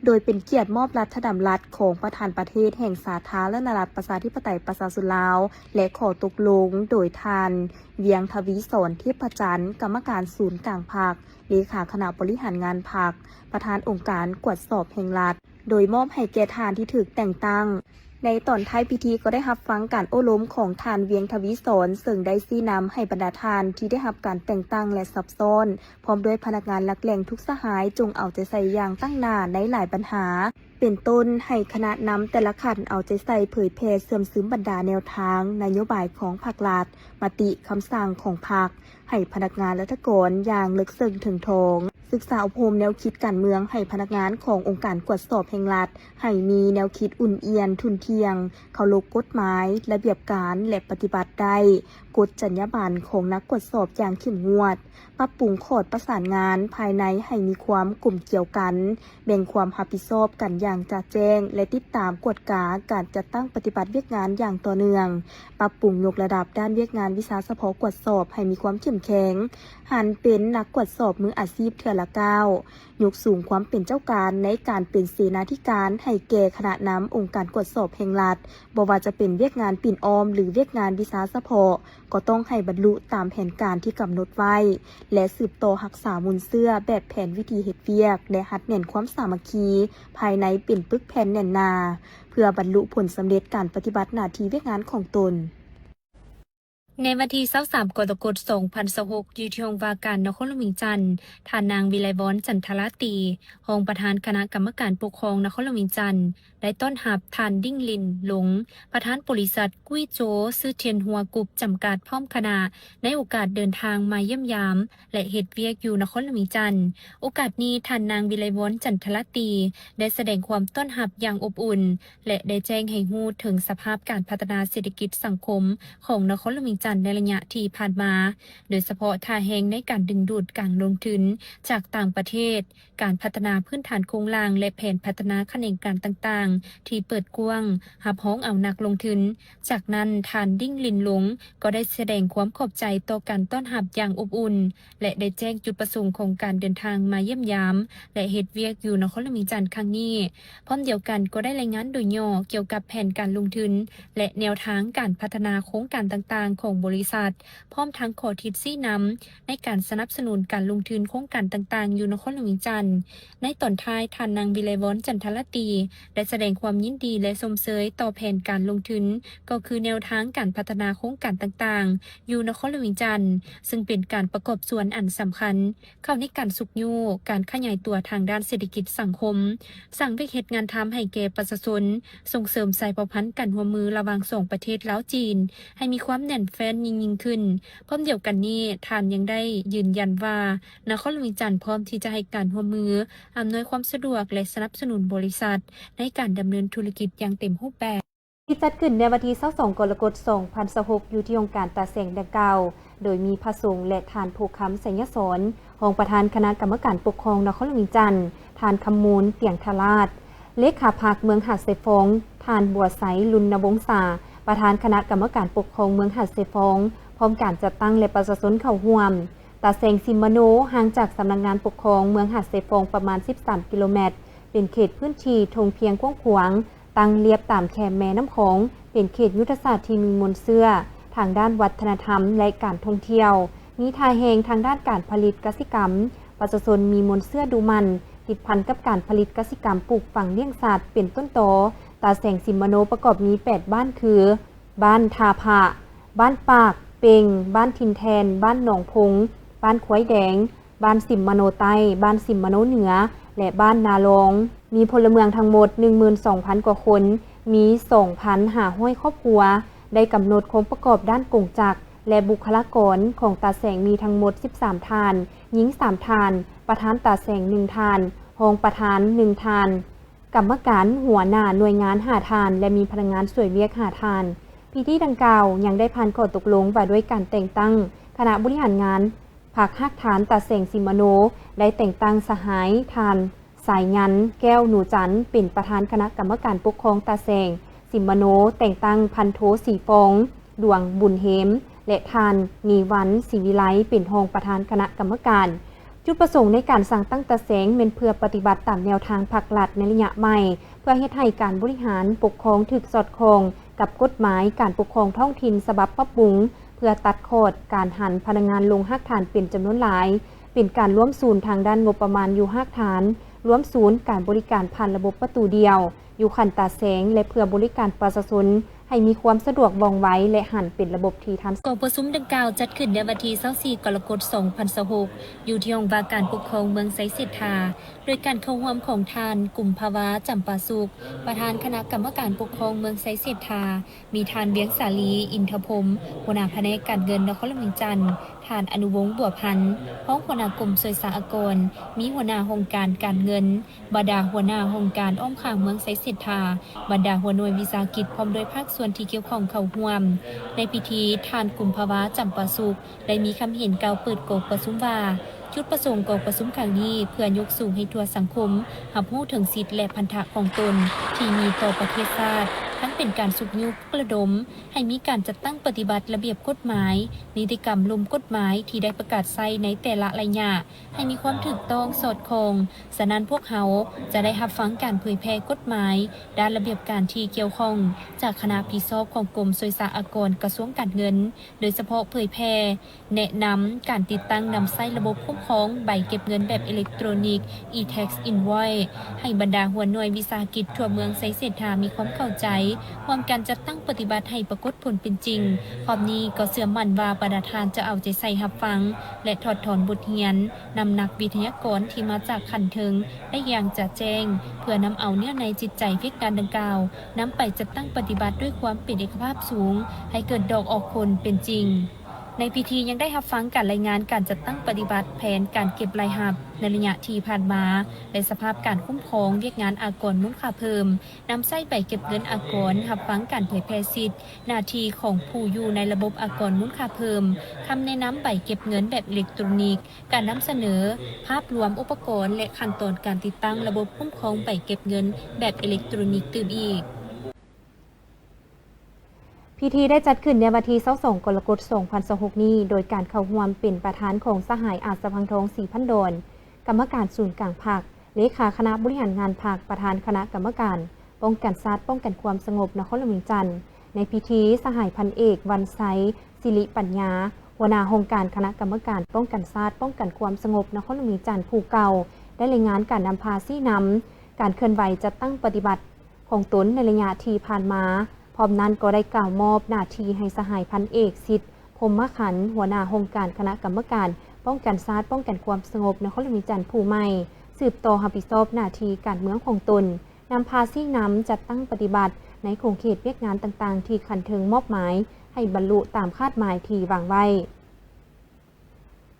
ໂດຍເປັນກຽດມອບລັດຖະດຳລັດຂອງປະທານປະເທດແຫ່ງສາທາລະນະລັດປະຊາທິປະໄຕປະຊາຊົນລາວ ແລະ ຂໍ້ຕົກລົງໂດຍທ່ານ ວຽງທະວີສອນ ເທບພະຈັນ ກຳມະການສູນກາງພັກ, ເລຂາຄະນະບໍລິຫານງານພັກ, ປະທານອົງການກວດສອບແຫ່ງລັດ ໂດຍມອບໃຫ້ແກ່ທ່ານທີ່ຖືກແຕ່ງຕັ້ງ. ໃນຕອນທ້າຍພິທີກໍໄດ້ຮັບຟັງການໂອ້ລົມຂອງທ່ານ ວຽງທະວີສອນ ເຊິ່ງໄດ້ຊີ້ນຳໃຫ້ບັນດາທ່ານທີ່ໄດ້ຮັບການແຕ່ງຕັ້ງ ແລະ ສັບຊ້ອນ ພ້ອມດ້ວຍພະນັກງານຫຼັກແຫຼ່ງທຸກສະຫາຍ ຈົ່ງເອົາໃຈໃສ່ຢ່າງຕັ້ງໜ້າໃນຫຼາຍບັນຫາ ເປັນຕົ້ນ ໃຫ້ຄະນະນຳແຕ່ລະຂັ້ນເອົາໃຈໃສ່ເຜີຍແຜ່ເຊື່ອມຊຶມບັນດາແນວທາງນະໂຍບາຍຂອງພັກລັດ, ມະຕິຄຳສັ່ງຂອງພັກ ໃຫ້ພະນັກງານລັດຖະກອນຢ່າງເລິກເຊິ່ງເຖິງຖອງ, ສຶກສາອົບຮົມແນວຄິດການເມືອງໃຫ້ພະນັກງານຂອງອົງການກວດສອບແຫ່ງລັດ ໃຫ້ມີແນວຄິດອຸ່ນອຽນ, ທຸ່ນທ່ຽງ, ເຄົາລົບກົດໝາຍ, ລະບຽບການ ແລະ ປະຕິບັດໄດ້ກົດຈັນຍາບັນຂອງນັກກວດສອບຢ່າງເຂັ້ມງວດ, ປັບປຸງຂອດປະສານງານພາຍໃນໃຫ້ມີຄວາມກົມກຽວກັນ, ແບ່ງຄວາມຮັບຜິດຊອບກັນຢ່າງຈະແຈ້ງ ແລະ ຕິດຕາມກວດກາການຈັດຕັ້ງປະຕິບັດວຽກງານຢ່າງຕໍ່ເນື່ອງ, ປັບປຸງຍົກລະດັບດ້ານວຽກງານວິຊາສະເພາະກວດສອບໃຫ້ມີຄວາມເຂັ້ມແຂງ, ຫັນເປັນນັກກວດສອບມືອາຊີບເທື່ອລະກ້າວ, ຍົກສູງຄວາມເປັນເຈົ້າການໃນການເປັນເສນາທິການໃຫ້ແກ່ຄະນະນຳອົງການກວດສອບແຫ່ງລັດ, ບໍ່ວ່າຈະເປັນວຽກງານປິ່ນອ້ອມ ຫຼື ວຽກງານວິຊາສະເພາະ, ກໍຕ້ອງໃຫ້ບັນລຸຕາມແຜນການທີ່ກຳນົດໄວ້ ແລະ ສືບຕໍ່ຮັກສາມູນເຊື້ອແບບແຜນວິທີເຮັດວຽກ ແລະ ຮັດແໜ້ນຄວາມສາມັກຄີພາຍໃນເປັນປຶກແຜ່ນແໜ້ນໜາ ເພື່ອບັນລຸຜົນສຳເລັດການປະຕິບັດໜ້າທີ່ວຽກງານຂອງຕົນ. ໃນວັນທີຊາວສາມ ກໍລະກົດ ສອງພັນຊາວຫົກ ຢູ່ທີ່ຫ້ອງວ່າການນະຄອນຫຼວງວຽງຈັນ, ທ່ານນາງ ວິໄລວອນ ຈັນທະລາຕີ ຮອງປະທານຄະນະກຳມະການປົກຄອງນະຄອນຫຼວງວຽງຈັນ ໄດ້ຕ້ອນຮັບທ່ານ ດິ້ງລິນ ຫຼົງ ປະທານບໍລິສັດ ກຸ້ຍໂຈ ຊື່ ທຽນຫົວ ກຣຸບ ຈຳກັດ ພ້ອມຄະນະ ໃນໂອກາດເດີນທາງມາຢ້ຽມຢາມ ແລະ ເຮັດວຽກຢູ່ນະຄອນຫຼວງວຽງຈັນ. ໂອກາດນີ້ ທ່ານນາງ ວິໄລວອນ ຈັນທະລາຕີ ໄດ້ສະແດງຄວາມຕ້ອນຮັບຢ່າງອົບອຸ່ນ ແລະ ໄດ້ແຈ້ງໃຫ້ຮູ້ເຖິງສະພາບການພັດທະນາເສດຖະກິດສັງຄົມຂອງນະຄອນຫຼວງວຽງຈັນໃນໄລຍະທີ່ຜ່ານມາ, ໂດຍສະເພາະທ່າແຮງໃນການດຶງດູດການລົງທຶນຈາກຕ່າງປະເທດ, ການພັດທະນາພື້ນຖານໂຄງລ່າງ ແລະ ແຜນພັດທະນາຂະແໜງການຕ່າງໆ ທີ່ເປີດກວ້າງຮັບຮອງເອົານັກລົງທຶນ. ຈາກນັ້ນ ທ່ານ ດິ້ງລິນ ຫຼົງ ກໍໄດ້ສະແດງຄວາມຂອບໃຈຕໍ່ການຕ້ອນຮັບຢ່າງອົບອຸ່ນ ແລະ ໄດ້ແຈ້ງຈຸດປະສົງຂອງການເດີນທາງມາຢ້ຽມຢາມ ແລະ ເຮັດວຽກຢູ່ນະຄອນຫຼວງວຽງຈັນຄັ້ງນີ້. ພ້ອມດຽວກັນກໍໄດ້ລາຍງານໂດຍຫຍໍ້ກ່ຽວກັບແຜນການລົງທຶນ ແລະ ແນວທາງການພັດທະນາໂຄງການຕ່າງໆຂອງບໍລິສັດ, ພ້ອມທັງຂໍ້ທິດຊີ້ນຳໃນການສະໜັບສະໜູນການລົງທຶນໂຄງການຕ່າງໆຢູ່ນະຄອນຫຼວງວຽງຈັນ. ໃນຕອນທ້າຍ, ທ່ານນາງ ວິໄລວອນ ຈັນທະລາຕີ ໄດ້ສະແດງຄວາມຍິນດີ ແລະ ຊົມເຊີຍຕໍ່ແຜນການລົງທຶນ, ກໍຄືແນວທາງການພັດທະນາໂຄງການຕ່າງໆຢູ່ນະຄອນຫຼວງວຽງຈັນ, ເຊິ່ງເປັນການປະກອບສ່ວນອັນສຳຄັນ ເຂົ້າໃນການຊຸກຍູ້ການຂະຫຍາຍຕົວທາງດ້ານເສດຖະກິດສັງຄົມ, ສ້າງວຽກເຮັດງານທຳໃຫ້ແກ່ປະຊາຊົນ, ສົ່ງເສີມສາຍພົວພັນການຮ່ວມມືລະຫວ່າງສອງປະເທດລາວ-ຈີນ ໃຫ້ມີຄວາມແໜ້ນແຟ້ນຍິ່ງໆຂຶ້ນ. ພ້ອມດຽວກັນນີ້, ທ່ານຍັງໄດ້ຢືນຢັນວ່າ ນະຄອນຫຼວງວຽງຈັນພ້ອມທີ່ຈະໃຫ້ການຮ່ວມມື, ອຳນວຍຄວາມສະດວກ ແລະ ສະໜັບສະໜູນບໍລິສັດໃນການດຳເນີນທຸລະກິດຢ່າງເຕັມຮູບແບບ. ທີ່ຈັດຂຶ້ນໃນວັນທີຊາວສອງ ກໍລະກົດ ສອງພັນຊາວຫົກ ຢູ່ທີ່ຫ້ອງການຕາແສງດັ່ງກ່າວ, ໂດຍມີພະສົງ ແລະ ທ່ານ ພູຄຳ ໄຊຍະສອນ ຮອງປະທານຄະນະກຳມະການປົກຄອງນະຄອນຫຼວງວຽງຈັນ, ທ່ານ ຄຳມູນ ຕຽງທະລາດ ເລຂາພັກເມືອງຫາດຊາຍຟອງ, ທ່ານ ບົວໄຊ ລຸນນະວົງສາ ປະທານຄະນະກຳມະການປົກຄອງເມືອງຫາດຊາຍຟອງ, ພ້ອມການຈັດຕັ້ງ ແລະ ປະຊາຊົນເຂົ້າຮ່ວມ. ຕາແສງສິມມະໂນ ຫ່າງຈາກສຳນັກງານປົກຄອງເມືອງຫາດຊາຍຟອງປະມານສິບສາມກິໂລແມັດ, ເປັນເຂດພື້ນທີ່ທົ່ງພຽງກວ້າງຂວາງ, ຕັ້ງລຽບຕາມແຄມແມ່ນ້ຳຂອງ, ເປັນເຂດຍຸດທະສາດທີ່ມີມູນເຊື້ອທາງດ້ານວັດທະນະທຳ ແລະ ການທ່ອງທ່ຽວ, ມີທ່າແຮງທາງດ້ານການຜະລິດກະສິກຳ, ປະຊາຊົນມີມູນເຊື້ອດຸໝັ່ນ, ຕິດພັນກັບການຜະລິດກະສິກຳ, ປູກຝັງລ້ຽງສັດເປັນຕົ້ນຕໍ. ຕາແສງສິມມະໂນປະກອບມີແປດບ້ານຄື ບ້ານທ່າພະ, ບ້ານປາກເປັ່ງ, ບ້ານຖິ່ນແທ່ນ, ບ້ານໜອງພົງ, ບ້ານຄວາຍແດງ, ບ້ານສິມມະໂນໃຕ້, ບ້ານສິມມະໂນເໜືອ ແລະ ບ້ານນາລອງ. ມີພົນລະເມືອງທັງໝົດໜຶ່ງໝື່ນສອງພັນກວ່າຄົນ, ມີສອງພັນຫ້າຮ້ອຍຄອບຄົວ. ໄດ້ກຳນົດໂຄງປະກອບດ້ານກົງຈັກ ແລະ ບຸກຄະລາກອນຂອງຕາແສງມີທັງໝົດສິບສາມທ່ານ, ຍິງສາມທ່ານ, ປະທານຕາແສງໜຶ່ງທ່ານ, ຮອງປະທານໜຶ່ງທ່ານ, ກຳມະການຫົວໜ້າໜ່ວຍງານຫ້າທ່ານ ແລະ ມີພະນັກງານຊ່ວຍວຽກຫ້າທ່ານ. ພິທີດັ່ງກ່າວຍັງໄດ້ຜ່ານຂໍ້ຕົກລົງວ່າດ້ວຍການແຕ່ງຕັ້ງຄະນະບໍລິຫານງານພັກຮາກຖານຕາແສງສິມມະໂນ, ໄດ້ແຕ່ງຕັ້ງສະຫາຍທ່ານ ສາຍຍັນ ແກ້ວໜູຈັນ ເປັນປະທານຄະນະກຳມະການປົກຄອງຕາແສງສິມມະໂນ, ແຕ່ງຕັ້ງພັນໂທ ສີຟອງ ດວງບຸນເຮມ ແລະ ທ່ານ ນີວັນ ສີວິໄລ ເປັນຮອງປະທານຄະນະກຳມະການ. ຈຸດປະສົງໃນການສ້າງຕັ້ງຕາແສງແມ່ນເພື່ອປະຕິບັດຕາມແນວທາງພັກລັດໃນໄລຍະໃໝ່, ເພື່ອເຮັດໃຫ້ການບໍລິຫານປົກຄອງຖືກສອດຄ່ອງກັບກົດໝາຍການປົກຄອງທ້ອງຖິ່ນສະບັບປັບປຸງ, ເພື່ອຕັດຂອດການຫັນພະນັກງານລົງຮາກຖານເປັນຈຳນວນຫຼາຍ, ເປັນການລວມສູນທາງດ້ານງົບປະມານຢູ່ຮາກຖານ, ລວມສູນການບໍລິການຜ່ານລະບົບປະຕູດຽວ ຢູ່ຂັ້ນຕາແສງ ແລະ ເພື່ອບໍລິການປະຊາຊົນໃຫ້ມີຄວາມສະດວກວ່ອງໄວ ແລະ ຫັນເປັນລະບົບທີ່ທັນ. ກອງປະຊຸມດັ່ງກ່າວຈັດຂຶ້ນໃນວັນທີຊາວສີ່ ກໍລະກົດ ສອງພັນຊາວຫົກ ຢູ່ທີ່ຫ້ອງວ່າການປົກຄອງເມືອງໄຊເສດຖາ, ໂດຍການເຂົ້າຮ່ວມຂອງທ່ານ ກຸມພະວາ ຈຳປາສຸກ ປະທານຄະນະກຳມະການປົກຄອງເມືອງໄຊເສດຖາ, ມີທ່ານ ວຽງສາລີ ອິນທະພົມ ຫົວໜ້າພະແນກການເງິນນະຄອນຫຼວງວຽງຈັນ, ທ່ານ ອະນຸວົງ ບົວພັນ ຮອງຫົວໜ້າກົມສ່ວຍສາອາກອນ, ມີຫົວໜ້າຫ້ອງການການເງິນ, ບັນດາຫົວໜ້າຫ້ອງການອ້ອມຂ້າງເມືອງໄຊເສດຖາ, ບັນດາຫົວໜ່ວຍວິສາຫະກິດ ພ້ອມດ້ວຍພາກສ່ວນທີ່ກ່ຽວຂ້ອງເຂົ້າຮ່ວມ. ໃນພິທີ, ທ່ານ ກຸມພະວາ ຈຳປາສຸກ ໄດ້ມີຄຳເຫັນກ່າວເປີດກອງປະຊຸມວ່າ, ຈຸດປະສົງກອງປະຊຸມຄັ້ງນີ້ ເພື່ອຍົກສູງໃຫ້ທົ່ວສັງຄົມຮັບຮູ້ເຖິງສິດ ແລະ ພັນທະຂອງຕົນທີ່ມີຕໍ່ປະເທດຊາດ, ທັງເປັນການຊຸກຍູ້ ປະດົມໃຫ້ມີການຈັດຕັ້ງປະຕິບັດລະບຽບກົດໝາຍ, ນິຕິກຳລຸ່ມກົດໝາຍທີ່ໄດ້ປະກາດໃຊ້ໃນແຕ່ລະໄລຍະ ໃຫ້ມີຄວາມຖືກຕ້ອງສອດຄ່ອງ. ສະນັ້ນ, ພວກເຮົາຈະໄດ້ຮັບຟັງການເຜີຍແຜ່ກົດໝາຍດ້ານລະບຽບການທີ່ກ່ຽວຂ້ອງຈາກຄະນະຜິດຊອບຂອງກົມສ່ວຍສາອາກອນ ກະຊວງການເງິນ, ໂດຍສະເພາະເຜີຍແຜ່ ແນະນຳການຕິດຕັ້ງນຳໃຊ້ລະບົບຄຸ້ມຄອງໃບເກັບເງິນແບບເອເລັກໂຕຣນິກ e-tax invoice ໃຫ້ບັນດາຫົວໜ່ວຍວິສາຫະກິດທົ່ວເມືອງໄຊເສດຖາມີຄວາມເຂົ້າໃຈ, ຮ່ວມກັນຈັດຕັ້ງປະຕິບັດໃຫ້ປາກົດຜົນເປັນຈິງ. ພ້ອມນີ້ກໍເຊື່ອໝັ້ນວ່າບັນດາທ່ານຈະເອົາໃຈໃສ່ຮັບຟັງ ແລະ ຖອດຖອນບົດຮຽນນຳນັກວິທະຍາກອນທີ່ມາຈາກຂັ້ນເທິງໄດ້ຢ່າງຈະແຈ້ງ, ເພື່ອນຳເອົາເນື້ອໃນຈິດໃຈວຽກງານດັ່ງກ່າວ ນຳໄປຈັດຕັ້ງປະຕິບັດດ້ວຍຄວາມເປັນເອກະພາບສູງ ໃຫ້ເກີດດອກອອກຜົນເປັນຈິງ. ໃນພິທີຍັງໄດ້ຮັບຟັງການລາຍງານການຈັດຕັ້ງປະຕິບັດແຜນການເກັບລາຍຮັບໃນໄລຍະທີ່ຜ່ານມາ ແລະ ສະພາບການຄຸ້ມຄອງວຽກງານອາກອນມູນຄ່າເພີ່ມ, ນຳໃຊ້ໃບເກັບເງິນອາກອນ, ຮັບຟັງການເຜີຍແຜ່ສິດ, ໜ້າທີ່ຂອງຜູ້ຢູ່ໃນລະບົບອາກອນມູນຄ່າເພີ່ມ, ຄຳແນະນຳໃບເກັບເງິນແບບເອເລັກໂຕຣນິກ, ການນຳສະເໜີພາບລວມອຸປະກອນ ແລະ ຂັ້ນຕອນການຕິດຕັ້ງລະບົບຄຸ້ມຄອງໃບເກັບເງິນແບບເອເລັກໂຕຣນິກຕື່ມອີກ. ພິທີໄດ້ຈັດຂຶ້ນໃນວັນທີຊາວສອງ ກໍລະກົດ ສອງພັນຊາວຫົກນີ້ ໂດຍການເຂົ້າຮ່ວມເປັນປະທານຂອງສະຫາຍ ອາດສະພັງທອງ ສີພັນດອນ ກຳມະການສູນກາງພັກ, ເລຂາຄະນະບໍລິຫານງານພັກ, ປະທານຄະນະກຳມະການປ້ອງກັນຊາດ ປ້ອງກັນຄວາມສະຫງົບນະຄອນຫຼວງວຽງຈັນ. ໃນພິທີ, ສະຫາຍພັນເອກ ວັນໄຊ ສິລິປັນຍາ ຫົວໜ້າຫ້ອງການຄະນະກຳມະການປ້ອງກັນຊາດ ປ້ອງກັນຄວາມສະຫງົບນະຄອນຫຼວງວຽງຈັນຜູ້ເກົ່າ ໄດ້ລາຍງານການນຳພາຊີ້ນຳ ການເຄື່ອນໄຫວຈັດຕັ້ງປະຕິບັດ ຂອງຕົນໃນໄລຍະທີ່ຜ່ານມາ. ພ້ອມນັ້ນກໍໄດ້ກ່າວມອບໜ້າທີ່ໃຫ້ສະຫາຍພັນເອກ ສິດ ພົມມະຂັນ ຫົວໜ້າຫ້ອງການຄະນະກຳມະການປ້ອງກັນຊາດ ປ້ອງກັນຄວາມສະຫງົບນະຄອນຫຼວງວຽງຈັນຜູ້ໃໝ່ ສືບຕໍ່ຮັບຜິດຊອບໜ້າທີ່ການເມືອງຂອງຕົນ, ນຳພາຊີ້ນຳຈັດຕັ້ງປະຕິບັດໃນຂົງເຂດວຽກງານຕ່າງໆທີ່ຂັ້ນເທິງມອບໝາຍໃຫ້ບັນລຸຕາມຄາດໝາຍທີ່ວາງໄວ້.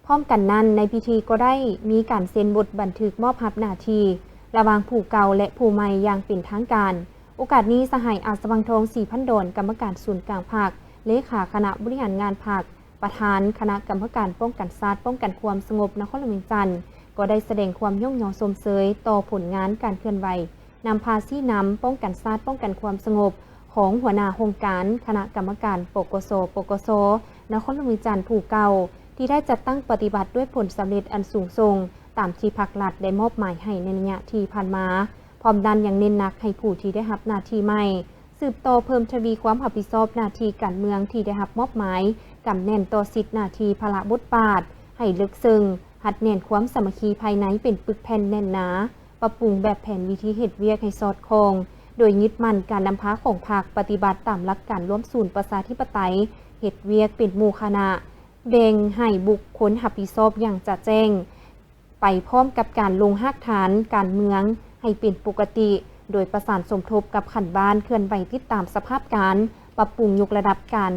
ພ້ອມກັນນັ້ນ, ໃນພິທີກໍໄດ້ມີການເຊັນບົດບັນທຶກມອບຮັບໜ້າທີ່ລະຫວ່າງຜູ້ເກົ່າ ແລະ ຜູ້ໃໝ່ຢ່າງເປັນທາງການ. ໂອກາດນີ້, ສະຫາຍ ອາດສະຫວັງທອງ ສີພັນດອນ ກຳມະການສູນກາງພັກ, ເລຂາຄະນະບໍລິຫານງານພັກ, ປະທານຄະນະກຳມະການປ້ອງກັນຊາດ ປ້ອງກັນຄວາມສະຫງົບນະຄອນຫຼວງວຽງຈັນ ກໍໄດ້ສະແດງຄວາມຍ້ອງຍໍຊົມເຊີຍຕໍ່ຜົນງານການເຄື່ອນໄຫວ ນຳພາຊີ້ນຳປ້ອງກັນຊາດ ປ້ອງກັນຄວາມສະຫງົບຂອງຫົວໜ້າຫ້ອງການຄະນະກຳມະການ ປກສ ປກສ ນະຄອນຫຼວງວຽງຈັນຜູ້ເກົ່າ ທີ່ໄດ້ຈັດຕັ້ງປະຕິບັດດ້ວຍຜົນສຳເລັດອັນສູງສົ່ງ ຕາມທີ່ພັກລັດໄດ້ມອບໝາຍໃຫ້ໃນໄລຍະທີ່ຜ່ານມາ. ພ້ອມນັ້ນຍັງເນັ້ນໜັກໃຫ້ຜູ້ທີ່ໄດ້ຮັບໜ້າທີ່ໃໝ່ ສືບຕໍ່ເພີ່ມທະວີຄວາມຮັບຜິດຊອບໜ້າທີ່ການເມືອງທີ່ໄດ້ຮັບມອບໝາຍ ກຳແໜ້ນຕໍ່ສິດໜ້າທີ່ພາລະບົດບາດໃຫ້ເລິກເຊິ່ງ, ຮັດແໜ້ນຄວາມສາມັກຄີພາຍໃນເປັນປຶກແຜ່ນແໜ້ນໜາ, ປັບປຸງແບບແຜນວິທີເຮັດວຽກໃຫ້ສອດຄ່ອງ, ໂດຍຍຶດໝັ້ນການນຳພາຂອງພັກ, ປະຕິບັດຕາມຫຼັກການລວມສູນປະຊາທິປະໄຕ, ເຮັດວຽກເປັນໝູ່ຄະນະ, ແບ່ງໃຫ້ບຸກຄົນຮັບຜິດຊອບຢ່າງຈະແຈ້ງ ໄປພ້ອມກັບການລົງຮາກຖານການເມືອງໃຫ້ເປັນປົກກະຕິ, ໂດຍປະສານສົມທົບກັບຂັ້ນບ້ານ ເຄື່ອນໄຫວຕິດຕາມສະພາບການ, ປັບປຸງຍົກລະດັບການ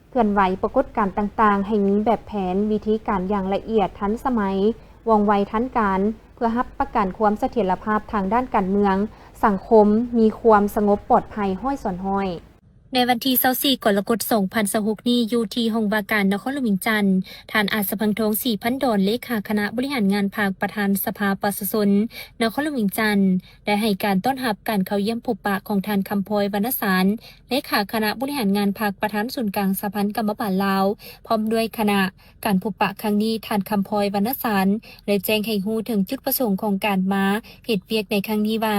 ເຄື່ອນໄຫວປາກົດການຕ່າງໆ ໃຫ້ມີແບບແຜນວິທີການຢ່າງລະອຽດ, ທັນສະໄໝ, ວ່ອງໄວ, ທັນການ, ເພື່ອຮັບປະກັນຄວາມສະຖຽນລະພາບທາງດ້ານການເມືອງ, ສັງຄົມ, ມີຄວາມສະຫງົບປອດໄພຮ້ອຍສ່ວນຮ້ອຍ. ໃນວັນທີຊາວສີ່ ກໍລະກົດ ສອງພັນຊາວຫົກນີ້ ຢູ່ທີ່ຫ້ອງວ່າການນະຄອນຫຼວງວຽງຈັນ, ທ່ານ ອາດສະພັງທອງ ສີພັນດອນ ເລຂາຄະນະບໍລິຫານງານພັກ ປະທານສະພາປະຊາຊົນນະຄອນຫຼວງວຽງຈັນ ໄດ້ໃຫ້ການຕ້ອນຮັບການເຂົ້າຢ້ຽມພົບປະຂອງທ່ານ ຄຳພອຍ ວັນນະສານ ເລຂາຄະນະບໍລິຫານງານພັກ ປະທານສູນກາງສະຫະພັນກຳມະບານລາວ ພ້ອມດ້ວຍຄະນະ. ການພົບປະຄັ້ງນີ້, ທ່ານ ຄຳພອຍ ວັນນະສານ ໄດ້ແຈ້ງໃຫ້ຮູ້ເຖິງຈຸດປະສົງຂອງການມາເຮັດວຽກໃນຄັ້ງນີ້ວ່າ,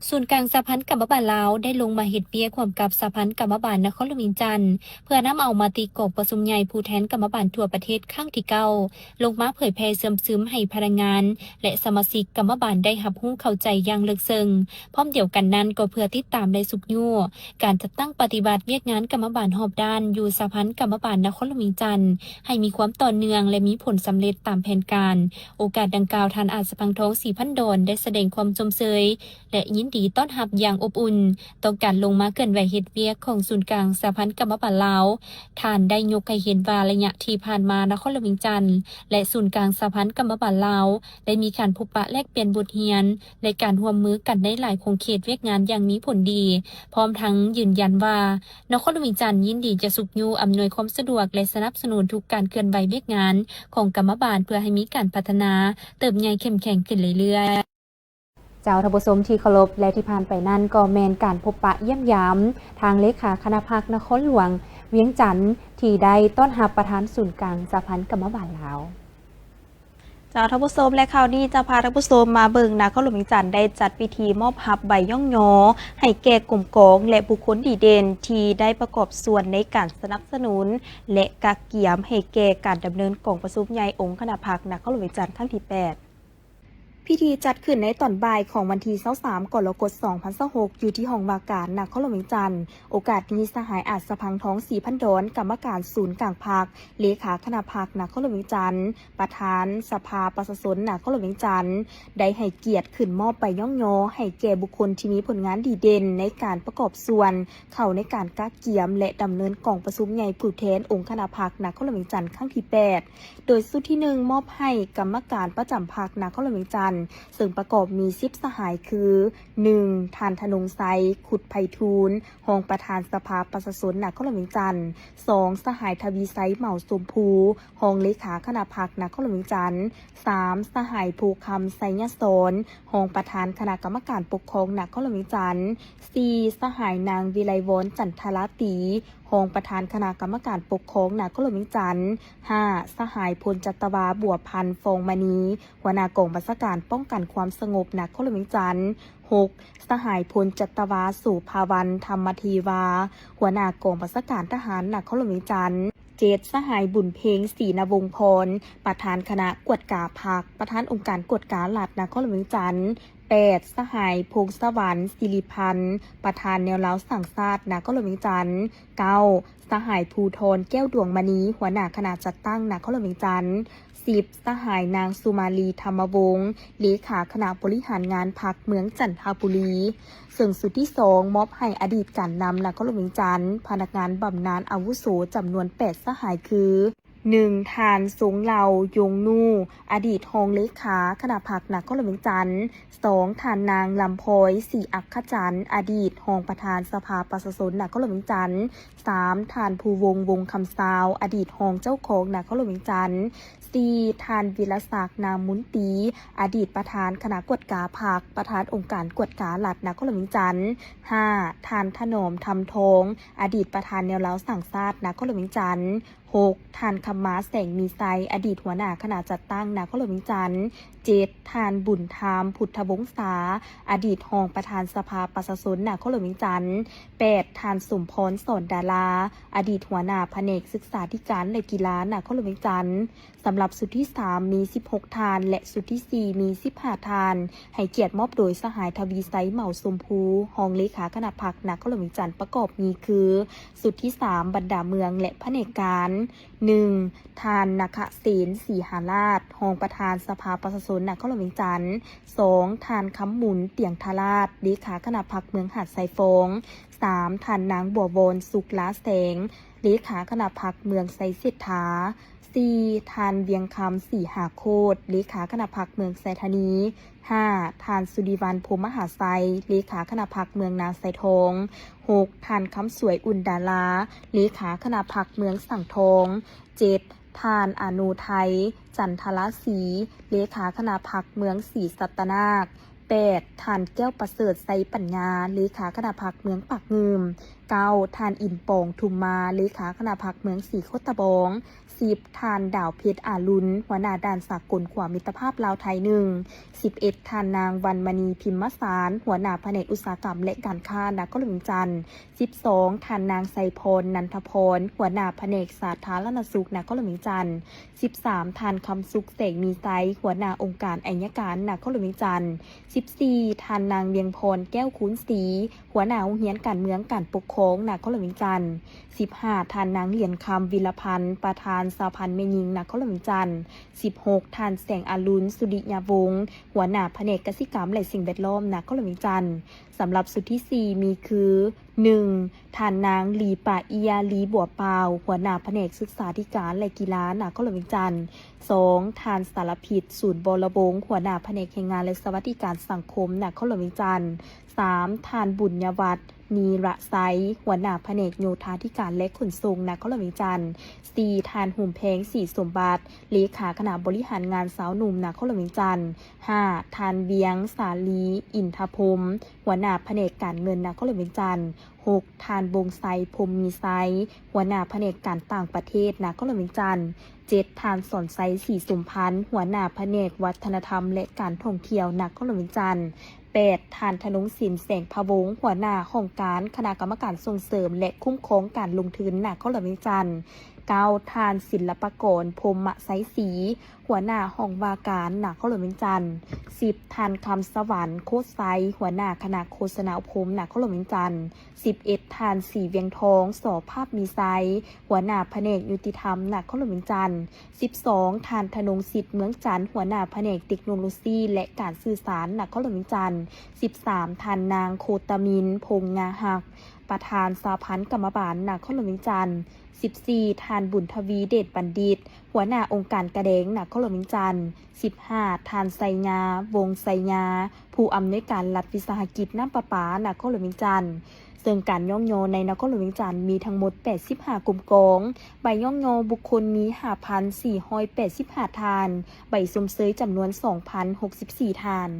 ສູນກາງສະຫະພັນກຳມະບານລາວ ໄດ້ລົງມາເຮັດວຽກຮ່ວມກັບສະຫະພັນກຳມະບານນະຄອນຫຼວງວຽງຈັນ ເພື່ອນຳເອົາມະຕິກອງປະຊຸມໃຫຍ່ຜູ້ແທນກຳມະບານທົ່ວປະເທດຄັ້ງທີເກົ້າ ລົງມາເຜີຍແຜ່ເຊື່ອມຊຶມໃຫ້ພະນັກງານ ແລະ ສະມາຊິກກຳມະບານໄດ້ຮັບຮູ້ເຂົ້າໃຈຢ່າງເລິກເຊິ່ງ. ພ້ອມດຽວກັນນັ້ນ, ກໍເພື່ອຕິດຕາມ ແລະ ຊຸກຍູ້ການຈັດຕັ້ງປະຕິບັດວຽກງານກຳມະບານຮອບດ້ານຢູ່ສະຫະພັນກຳມະບານນະຄອນຫຼວງວຽງຈັນ ໃຫ້ມີຄວາມຕໍ່ເນື່ອງ ແລະ ມີຜົນສຳເລັດຕາມແຜນການ. ໂອກາດດັ່ງກ່າວ, ທ່ານ ອາດສະພັງທອງ ສີພັນດອນ ໄດ້ສະແດງຄວາມຊົມເຊີຍ ແລະ ຍິນດີຕ້ອນຮັບຢ່າງອົບອຸ່ນຕໍ່ການລົງມາເຄື່ອນໄຫວເຮັດວຽກຂອງສູນກາງສະຫະພັນກຳມະບານລາວ. ທ່ານໄດ້ຍົກໃຫ້ເຫັນວ່າ ໄລຍະທີ່ຜ່ານມາ, ນະຄອນຫຼວງວຽງຈັນ ແລະ ສູນກາງສະຫະພັນກຳມະບານລາວ ໄດ້ມີການພົບປະແລກປ່ຽນບົດຮຽນ ແລະ ການຮ່ວມມືກັນໃນຫຼາຍຂົງເຂດວຽກງານຢ່າງມີຜົນດີ, ພ້ອມທັງຢືນຢັນວ່າ ນະຄອນຫຼວງວຽງຈັນຍິນດີຈະຊຸກຍູ້, ອຳນວຍຄວາມສະດວກ ແລະ ສະໜັບສະໜູນທຸກການເຄື່ອນໄຫວວຽກງານຂອງກຳມະບານ ເພື່ອໃຫ້ມີການພັດທະນາເຕີບໃຫຍ່ເຂັ້ມແຂງຂຶ້ນເລື້ອຍໆ. ເຈົ້າ, ທ່ານຜູ້ຊົມທີ່ເຄົາລົບ, ແລະ ທີ່ຜ່ານໄປນັ້ນກໍແມ່ນການພົບປະຢ້ຽມຢາມທາງເລຂາຄະນະພັກນະຄອນຫຼວງວຽງຈັນ ທີ່ໄດ້ຕ້ອນຮັບປະທານສູນກາງສະຫະພັນກຳມະບານລາວ. ເຈົ້າ, ທ່ານຜູ້ຊົມ, ແລະ ຂ່າວນີ້ຈະພາທ່ານຜູ້ຊົມມາເບິ່ງ ນະຄອນຫຼວງວຽງຈັນໄດ້ຈັດພິທີມອບຮັບໃບຍ້ອງຍໍໃຫ້ແກ່ກົມກອງ ແລະ ບຸກຄົນດີເດັ່ນທີ່ໄດ້ປະກອບສ່ວນໃນການສະໜັບສະໜູນ ແລະ ກະກຽມໃຫ້ແກ່ການດຳເນີນກອງປະຊຸມໃຫຍ່ອົງຄະນະພັກນະຄອນຫຼວງວຽງຈັນຄັ້ງທີແປດ. ພິທີຈັດຂຶ້ນໃນຕອນບ່າຍຂອງວັນທີຊາວສາມ ກໍລະກົດ ສອງພັນຊາວຫົກ ຢູ່ທີ່ຫ້ອງວ່າການນະຄອນຫຼວງວຽງຈັນ. ໂອກາດນີ້, ສະຫາຍ ອາດສະພັງທອງ ສີພັນດອນ ກຳມະການສູນກາງພັກ, ເລຂາຄະນະພັກນະຄອນຫຼວງວຽງຈັນ, ປະທານສະພາປະຊາຊົນນະຄອນຫຼວງວຽງຈັນ ໄດ້ໃຫ້ກຽດຂຶ້ນມອບໃບຍ້ອງຍໍໃຫ້ແກ່ບຸກຄົນທີ່ມີຜົນງານດີເດັ່ນໃນການປະກອບສ່ວນເຂົ້າໃນການກະກຽມ ແລະ ດຳເນີນກອງປະຊຸມໃຫຍ່ຜູ້ແທນອົງຄະນະພັກນະຄອນຫຼວງວຽງຈັນຄັ້ງທີແປດ. ໂດຍຊຸດທີໜຶ່ງ ມອບໃຫ້ກຳມະການປະຈຳພັກນະຄອນຫຼວງວຽງຈັນ, ເຊິ່ງປະກອບມີສິບສະຫາຍຄື ໜຶ່ງ ທ່ານ ທະນົງໄຊ ຄຸດໄພທູນ ຮອງປະທານສະພາປະຊາຊົນນະຄອນຫຼວງວຽງຈັນ, ສອງ ສະຫາຍ ທະວີໄຊ ເໝົາຊົມພູ ຮອງເລຂາຄະນະພັກນະຄອນຫຼວງວຽງຈັນ, ສາມ ສະຫາຍ ພູຄຳ ໄຊຍະສອນ ຮອງປະທານຄະນະກຳມະການປົກຄອງນະຄອນຫຼວງວຽງຈັນ, ສີ່ ສະຫາຍ ນາງ ວິໄລວອນ ຈັນທະລາຕີ ຮອງປະທານຄະນະກຳມະການປົກຄອງນະຄອນຫຼວງວຽງຈັນ, ຫ້າ ສະຫາຍ ພົນຈັດຕະວາ ບົວພັນ ຟອງມະນີ ຫົວໜ້າກອງບັນຊາການປ້ອງກັນຄວາມສະຫງົບນະຄອນຫຼວງວຽງຈັນ, ຫົກ ສະຫາຍ ພົນຈັດຕະວາ ໂສພາວັນ ທຳມະເທວາ ຫົວໜ້າກອງບັນຊາການທະຫານນະຄອນຫຼວງວຽງຈັນ, ເຈັດ ສະຫາຍ ບຸນເພັງ ສີນະວົງພອນ ປະທານຄະນະກວດກາພັກ, ປະທານອົງການກວດກາລັດນະຄອນຫຼວງວຽງຈັນ, ແປດ ສະຫາຍ ພົງສະຫວັນ ສິລິພັນ ປະທານແນວລາວສ້າງຊາດນະຄອນຫຼວງວຽງຈັນ, ເກົ້າ ສະຫາຍ ພູທອນ ແກ້ວດວງມະນີ ຫົວໜ້າຄະນະຈັດຕັ້ງນະຄອນຫຼວງວຽງຈັນ, ສິບ ສະຫາຍ ນາງ ສຸມາລີ ທຳມະວົງ ເລຂາຄະນະບໍລິຫານງານພັກເມືອງຈັນທະບູລີ. ເຊິ່ງຊຸດທີສອງ ມອບໃຫ້ອະດີດການນຳນະຄອນຫຼວງວຽງຈັນ, ພະນັກງານບຳນານອາວຸໂສຈຳນວນແປດສະຫາຍຄື ໜຶ່ງ ທ່ານ ຊົງເລົາ ຍົງນູ ອະດີດຮອງເລຂາຄະນະພັກນະຄອນຫຼວງວຽງຈັນ, ສອງ ທ່ານ ນາງ ລຳພອຍ ສີອັກຂະຈັນ ອະດີດຮອງປະທານສະພາປະຊາຊົນນະຄອນຫຼວງວຽງຈັນ, ສາມ ທ່ານ ພູວົງ ວົງຄຳຊາວ ອະດີດຮອງເຈົ້າຄອງນະຄອນຫຼວງວຽງຈັນ, ສີ່ ທ່ານ ວິລະສັກ ນາມມຸນຕີ ອະດີດປະທານຄະນະກວດກາພັກ, ປະທານອົງການກວດກາລັດນະຄອນຫຼວງວຽງຈັນ, ຫ້າ ທ່ານ ຖະໜອມ ທຳທອງ ອະດີດປະທານແນວລາວສ້າງຊາດນະຄອນຫຼວງວຽງຈັນ, ຫົກ ທ່ານ ຄຳ ມາ ແສງມີໄຊ ອະດີດຫົວໜ້າຄະນະຈັດຕັ້ງນະຄອນຫຼວງວຽງຈັນ, ເຈັດ ທ່ານ ບຸນທຳ ພຸດທະວົງສາ ອະດີດຮອງປະທານສະພາປະຊາຊົນນະຄອນຫຼວງວຽງຈັນ, ແປດ ທ່ານ ສົມພອນ ສອນດາລາ ອະດີດຫົວໜ້າພະແນກສຶກສາທິການ ແລະ ກິລານະຄອນຫຼວງວຽງຈັນ. ສຳລັບຊຸດທີສາມມີສິບຫົກທ່ານ ແລະ ຊຸດທີສີ່ມີສິບຫ້າທ່ານ, ໃຫ້ກຽດມອບໂດຍສະຫາຍ ທະວີໄຊ ເໝົາຊົມພູ ຮອງເລຂາຄະນະພັກນະຄອນຫຼວງວຽງຈັນ ປະກອບມີຄື ຊຸດທີສາມ ບັນດາເມືອງ ແລະ ພະແນກການ, ໜຶ່ງ ທ່ານ ນະຄະເສນ ສີຫາລາດ ຮອງປະທານສະພາປະຊາຊົນນະຄອນຫຼວງວຽງຈັນ, ສອງ ທ່ານ ຄຳໝຸນ ຕຽງທະລາດ ເລຂາຄະນະພັກເມືອງຫາດຊາຍຟອງ, ສາມ ທ່ານນາງ ບົວວອນ ສຸກລາແສງ ເລຂາຄະນະພັກເມືອງໄຊເສດຖາ, ສີ່ ທ່ານ ວຽງຄຳ ສີຫາໂຄດ ເລຂາຄະນະພັກເມືອງໄຊທານີ, ຫ້າ ທ່ານ ສຸລິວັນ ພົມມະຫາໄຊ ເລຂາຄະນະພັກເມືອງນາຊາຍທອງ, ຫົກ ທ່ານ ຄຳສວຍ ອຸ່ນດາລາ ເລຂາຄະນະພັກເມືອງສັງທອງ, ເຈັດ ທ່ານ ອາໂນໄທ ຈັນທະລາສີ ເລຂາຄະນະພັກເມືອງສີສັດຕະນາກ, ແປດ ທ່ານ ແກ້ວປະເສີດ ໄຊປັນຍາ ເລຂາຄະນະພັກເມືອງປາກງື່ມ, ເກົ້າ ທ່ານ ອິນປອງ ທຸມມາ ເລຂາຄະນະພັກເມືອງສີໂຄດຕະບອງ, ສິບ ທ່ານ ດາວເພັດ ອາລຸນ ຫົວໜ້າດ່ານສາກົນຂົວມິດຕະພາບລາວໄທໜຶ່ງ, ສິບເອັດ ທ່ານນາງ ວັນມະນີ ພິມມະສານ ຫົວໜ້າພະແນກອຸດສາຫະກຳ ແລະ ການຄ້ານະຄອນຫຼວງວຽງຈັນ, ສິບສອງ ທ່ານນາງ ໄຊພອນ ນັນທະພອນ ຫົວໜ້າພະແນກສາທາລະນະສຸກນະຄອນຫຼວງວຽງຈັນ, ສິບສາມ ທ່ານ ຄຳສຸກ ແສງມີໄຊ ຫົວໜ້າອົງການໄອຍະການນະຄອນຫຼວງວຽງຈັນ, ສິບສີ່ ທ່ານນາງ ວຽງພອນ ແກ້ວຄູນສີ ຫົວໜ້າໂຮງຮຽນການເມືອງການປົກຄອງນະຄອນຫຼວງວຽງຈັນ, ສິບຫ້າ ທ່ານນາງ ຫຼຽນຄຳ ວິລະພັນ ປະທານສະຫະພັນແມ່ຍິງນະຄອນຫຼວງວຽງຈັນ, ສິບຫົກ ທ່ານ ແສງອາລຸນ ສຸລິຍະວົງ ຫົວໜ້າພະແນກກະສິກຳ ແລະ ສິ່ງແວດລ້ອມນະຄອນຫຼວງວຽງຈັນ. ສຳລັບຊຸດທີສີ່ມີຄື ໜຶ່ງ ທ່ານນາງ ລີປາເອຍ ລີບົວປາວ ຫົວໜ້າພະແນກສຶກສາທິການ ແລະ ກິລານະຄອນຫຼວງວຽງຈັນ, ສອງ ທ່ານ ສາລະພິດ ສູນບໍລະວົງ ຫົວໜ້າພະແນກແຮງງານ ແລະ ສະຫວັດດີການສັງຄົມນະຄອນຫຼວງວຽງຈັນ, ສາມ ທ່ານ ບຸນຍະວັດ ນີລະໄຊ ຫົວໜ້າພະແນກໂຍທາທິການ ແລະ ຂົນສົ່ງນະຄອນຫຼວງວຽງຈັນ, ສີ່ ທ່ານ ຫຸມແພງ ສີສົມບັດ ເລຂາຄະນະບໍລິຫານງານຊາວໜຸ່ມນະຄອນຫຼວງວຽງຈັນ, ຫ້າ ທ່ານ ວຽງສາລີ ອິນທະພົມ ຫົວໜ້າພະແນກການເງິນນະຄອນຫຼວງວຽງຈັນ, ຫົກ ທ່ານ ບົງໄຊ ພົມມີໄຊ ຫົວໜ້າພະແນກການຕ່າງປະເທດນະຄອນຫຼວງວຽງຈັນ, ເຈັດ ທ່ານ ສອນໄຊ ສີສົມພັນ ຫົວໜ້າພະແນກວັດທະນະທຳ ແລະ ການທ່ອງທ່ຽວນະຄອນຫຼວງວຽງຈັນ, ແປດ ທ່ານ ທະນົງສິນ ແສງພະວົງ ຫົວໜ້າຫ້ອງການຄະນະກຳມະການສົ່ງເສີມ ແລະ ຄຸ້ມຄອງການລົງທຶນນະຄອນຫຼວງວຽງຈັນ, ເກົ້າ ທ່ານ ສິນລະປະກອນ ພົມມະໄຊສີ ຫົວໜ້າຫ້ອງວ່າການນະຄອນຫຼວງວຽງຈັນ, ສິບ ທ່ານ ຄຳສະຫວັນ ໂຄດໄຊ ຫົວໜ້າຄະນະໂຄສະນາອົບຮົມນະຄອນຫຼວງວຽງຈັນ, ສິບເອັດ ທ່ານ ສີວຽງທອງ ສໍພາບມີໄຊ ຫົວໜ້າພະແນກຍຸຕິທຳນະຄອນຫຼວງວຽງຈັນ, ສິບສອງ ທ່ານ ທະນົງສິດ ເມືອງຈັນ ຫົວໜ້າພະແນກເຕັກໂນໂລຊີ ແລະ ການສື່ສານນະຄອນຫຼວງວຽງຈັນ, ສິບສາມ ທ່ານນາງ ໂຄຕະມິນ ພົງງາຮັກ ປະທານສະຫະພັນກຳມະບານນະຄອນຫຼວງວຽງຈັນ, ສິບສີ່ ທ່ານ ບຸນທະວີ ເດດບັນດິດ ຫົວໜ້າອົງການກະແດງນະຄອນຫຼວງວຽງຈັນ, ສິບຫ້າ ທ່ານ ໄຊຍາ ວົງໄຊຍາ ຜູ້ອຳນວຍການລັດວິສາຫະກິດນ້ຳປະປານະຄອນຫຼວງວຽງຈັນ. ເຊິ່ງການຍ້ອງຍໍໃນນະຄອນຫຼວງວຽງຈັນມີທັງໝົດແປດສິບຫ້າກົມກອງ, ໃບຍ້ອງຍໍບຸກຄົນມີຫ້າພັນສີ່ຮ້ອຍແປດສິບຫ້າທ່ານ, ໃບຊົມເຊີຍຈຳນວນສອງພັນຫົກສິບສີ່ທ່ານ.